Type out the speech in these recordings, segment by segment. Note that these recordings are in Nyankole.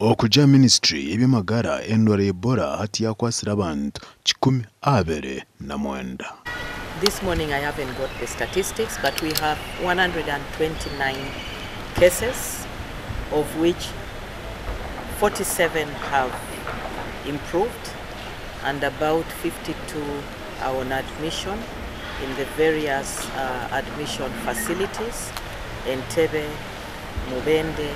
Okugya ministry y'eby'amagara endwara ya Ebola hati yakwatsire abantu 129. This morning I haven't got the statistics, but we have 129 cases, of which 47 have improved and about 52 are on admission in the various admission facilities, Entebbe, Mubende,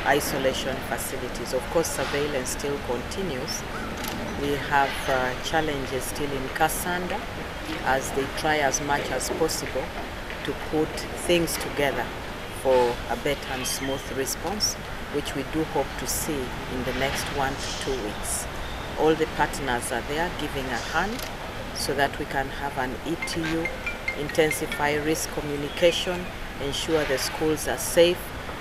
isolation facilities. Of course, surveillance still continues. We have challenges still in Kassanda as they try as much as possible to put things together for a better and smooth response, which we do hope to see in the next 1 to 2 weeks. All the partners are there giving a hand so that we can have an ETU, intensify risk communication, ensure the schools are safe,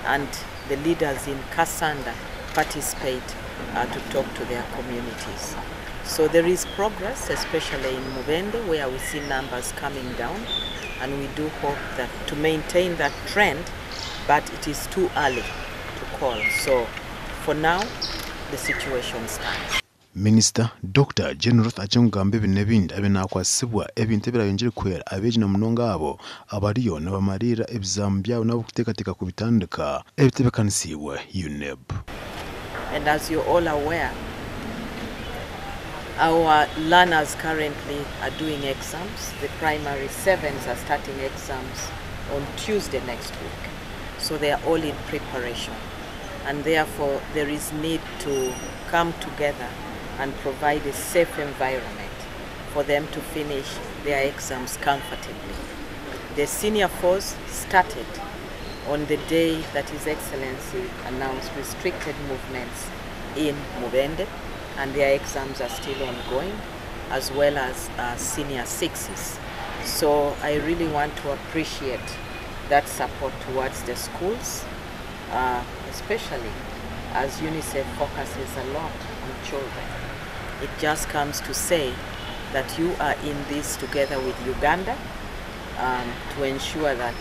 and the leaders in Kassanda participate to talk to their communities. So there is progress, especially in Mubende, where we see numbers coming down, and we do hope that to maintain that trend, but it is too early to call. So for now, the situation stands. Minisita Dr. Jane Ruth Aceng kugamba ebi n'ebindi abe nakwasibwa ebintu ebirayongyere kuhwera abeegi na munonga abo abariyo nibamariira ebizamu byabo n'abarikuteekateeka kubitandika ebitebeekanisiibwe UNEB. And as you're all aware, our learners currently are doing exams. The primary sevens are starting exams on Tuesday next week. So they are all in preparation. And therefore, there is need to come together and provide a safe environment for them to finish their exams comfortably. The senior fours started on the day that His Excellency announced restricted movements in Mubende, and their exams are still ongoing, as well as senior sixes. So I really want to appreciate that support towards the schools, especially as UNICEF focuses a lot on children. It just comes to say that you are in this together with Uganda to ensure that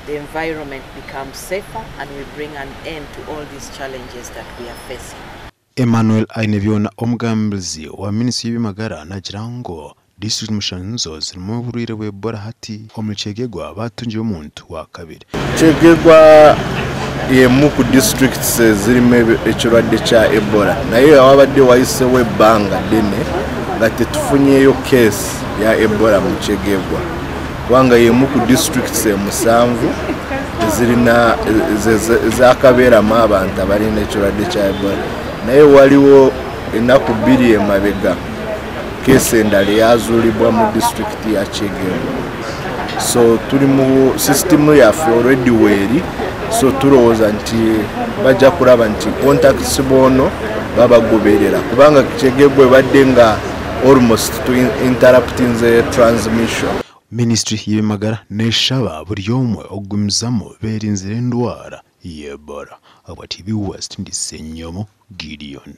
the environment becomes safer and we bring an end to all these challenges that we are facing. Emmanuel Ainebyona, omugambizi wa minisitule y'eby'amagara, nagira ngu disiturikiti 7 zirimu oburwaire bwa Ebola, hati omuri Kyegegwa batungire omuntu wa kabiri. Kyegegwa emu ku disitulikiti ezirimu ekirwadde kya Ebola, naye wabadde wayisewo ebbanga ddene nga tetufunyeeyo case ya Ebola mu Kyegegwa, kubanga yemu ku disitulikiti 7 ezirina ezakabeeramu abantu abalina ekirwadde kya Ebola. Naye waliwo ennaku 2 emabega case endala eyazuulibwa mu disitulikiti ya Kyegegwa. So tuli mu sisitimu yaffe already weeri, so tulowooza nti bajja kulaba nti contacts boono babagoberera, kubanga Kyegegwa ebadde nga almost to interruptinze transmission. Minisitule y'eby'amagara neshaba buri omwe okugumizamu beerinzire endwara ya Ebola. Aba TV West, ndi Ssenyomo Gideon.